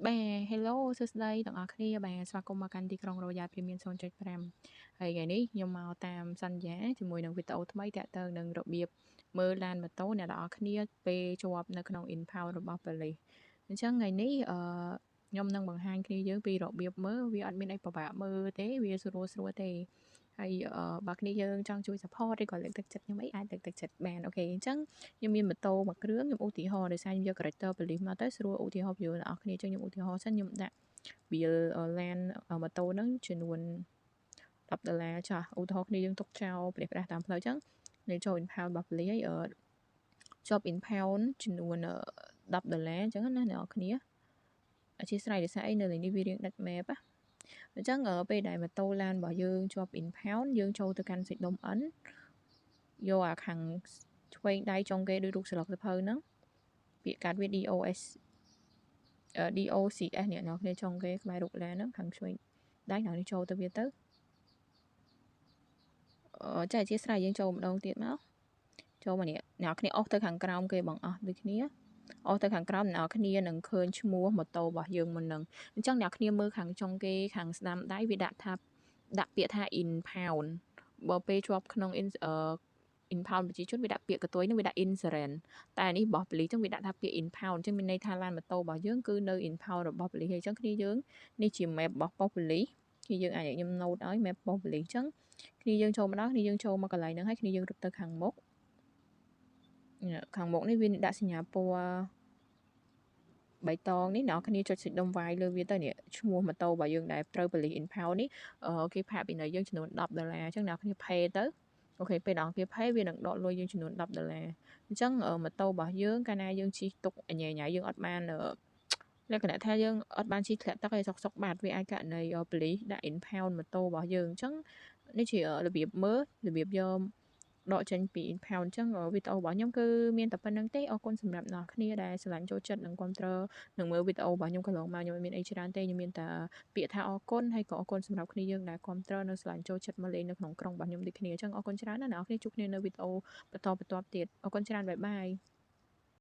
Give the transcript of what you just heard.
បាទ Hello សួស្តីទាំងអស់គ្នាបាទស្វាគមន៍មកកាន់ទីក្រុង Royal Premium 0.5ហើយថ្ងៃនេះខ្ញុំមកតាមសន្យាជាមួយនឹងវីដេអូថ្មីតាក់ទងនឹងរបៀបមើលឡានម៉ូតូអ្នកទាំងអស់គ្នាពេលជាប់នៅក្នុង impound របស់ប៉ូលីសអញ្ចឹងថ្ងៃនេះអឺខ្ញុំនឹងបង្ហាញគ្នាយើងពីរបៀបមើលវាអត់មានអីពិបាកមើលទេវាស្រួលស្រួលទេហើយបើគ្នាយើងចង់ជួយ support ឬក៏លើកទឹកចិត្តខ្ញុំអីអាចលើកទឹកចិត្តបាន OK អញ្ចឹងខ្ញុំមានម៉ូតូមួយគ្រឿងខ្ញុំឧទាហរណ៍ដោយសារខ្ញុំយក character ប៉ូលីសមកទៅស្រួលឧទាហរណ៍យល់អ្នកនរគ្នាអញ្ចឹងខ្ញុំឧទាហរណ៍សិនខ្ញុំដាក់ bill ឡានម៉ូតូហ្នឹងចំនួន10ដុល្លារចាស់ឧទាហរណ៍គ្នាយើងទុកចោលប្រេះប្រាស់តាមផ្លូវអញ្ចឹងនៅចូល impound របស់ប៉ូលីសហើយជាប់ impound ចំនួន10ដុល្លារអញ្ចឹងណាអ្នកនរគ្នាអធិស្ឋានដោយសារអីនៅនេះវារៀងដាច់ map ណាអញ្ចឹងពេលដែលម៉ូតូឡានរបស់យើងជាប់ impound យើងចូលទៅកាន់សាច់ដុំ N យកអាខាងឆ្វេងដៃចុងគេដូចរូបស្លឹកសភៅហ្នឹងពាក្យកាត់វា DOS DOCS អ្នកនរគ្នាចុងគេក្បែររូបឡានហ្នឹងខាងឆ្វេងដៃអ្នកនេះចូលទៅវាទៅអឺចាអធិស្ឋានយើងចូលម្ដងទៀតមកចូលមកនេះអ្នកគ្នាអស់ទៅខាងក្រោមគេបងអស់ដូចគ្នាអស់ទៅខាងក្រោមអ្នកគ្នានឹងឃើញឈ្មោះម៉ូតូរបស់យើងមុននឹងអញ្ចឹងអ្នកគ្នាមើលខាងចុងគេខាងស្ដាំដៃវាដាក់ថាដាក់ពាក្យថា impound បើពេលជាប់ក្នុង in អឺ impound ប្រជាជនវាដាក់ពាក្យកតុយនឹងវាដាក់ insurance តែនេះរបស់ប៉ូលីសចឹងវាដាក់ថាពាក្យ impound អញ្ចឹងមានន័យថាឡានម៉ូតូរបស់យើងគឺនៅ impound របស់ប៉ូលីសហើយអញ្ចឹងគ្នាយើងនេះជា map របស់ប៉ុស្តិ៍ប៉ូលីសគ្នាយើងអាចខ្ញុំ note ឲ្យ map ប៉ុស្តិ៍ប៉ូលីសអញ្ចឹងគ្នាយើងចូលមកដល់គ្នាយើងចូលមកកន្លែងហ្នឹងហើយគ្នាយើងរត់ទៅខាងមុខខាងមុខនេះវាដាក់សញ្ញាពណ៌បៃតងនេះអ្នកគ្នាចុចសេចដុំវាយលើវាទៅនេះឈ្មោះម៉ូតូរបស់យើងដែលត្រូវប៉ូលីស impound នេះគេផាកពីនៅយើងចំនួន10ដុល្លារអញ្ចឹងអ្នកគ្នា pay ទៅ OK ពេលដល់គេ pay វានឹងដកលុយយើងចំនួន10ដុល្លារអញ្ចឹងម៉ូតូរបស់យើងកាលណាយើងជិះទុកញ៉ៃញ៉ៃយើងអត់បានលក្ខណៈថាយើងអត់បានជិះធ្លាក់ទឹកឲ្យសុកសុកបាត់វាអាចករណីប៉ូលីសដាក់ impound ម៉ូតូរបស់យើងអញ្ចឹងនេះជារបៀបមើលរបៀបយកដកចេញពី impound អញ្ចឹងវីដេអូរបស់ខ្ញុំគឺមានតែប៉ុណ្្នឹងទេអរគុណសម្រាប់អ្នកគ្នាដែលស្រឡាញ់ចូលចិត្តនិងគាំទ្រនិងមើលវីដេអូរបស់ខ្ញុំកន្លងមកខ្ញុំមិនមានអីច្រើនទេខ្ញុំមានតែពាក្យថាអរគុណហើយក៏អរគុណសម្រាប់គ្នាយើងដែលគាំទ្រនិងស្រឡាញ់ចូលចិត្តមកលេងនៅក្នុងក្រុងរបស់ខ្ញុំដូចគ្នាអញ្ចឹងអរគុណច្រើនណាស់អ្នកគ្នាជួបគ្នានៅវីដេអូបន្តបន្ទាប់ទៀតអរគុណច្រើន bye bye.